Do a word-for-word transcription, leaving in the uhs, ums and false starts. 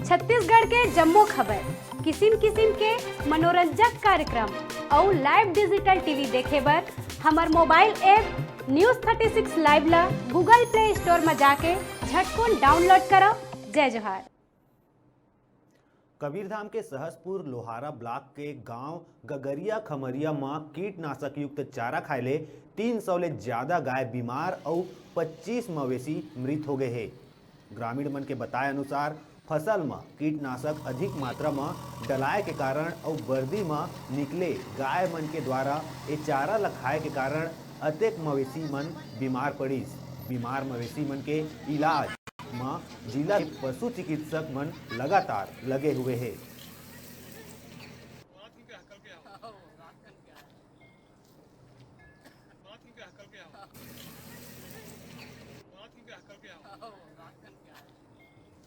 छत्तीसगढ़ के जम्मो खबर, किसिम किसिम के मनोरंजक कार्यक्रम अउ live digital TV देखे बर हमर mobile app News Thirty Six Live ला Google Play Store म जाके झटकुन download करव। जय जोहार। कबीरधाम के सहसपुर लोहारा ब्लॉक के गांव गगरिया खमरिया म कीटनाशक युक्त चारा खाए ले तीन सौ ले ज्यादा गाय बीमार अउ पच्चीस मवेशी मृत हो गए हे। ग्रामीण मन के बताए अनुसार, फसल म कीटनाशक अधिक मात्रा म डलाए के कारण अउ बर्दी म निकले गाय मन के द्वारा ए चारा ल खाए के कारण अतेक मवेशी मन बीमार पड़िस। बीमार मवेशी मन के इलाज म जिला के पशु चिकित्सक मन लगातार लगे हुए हे।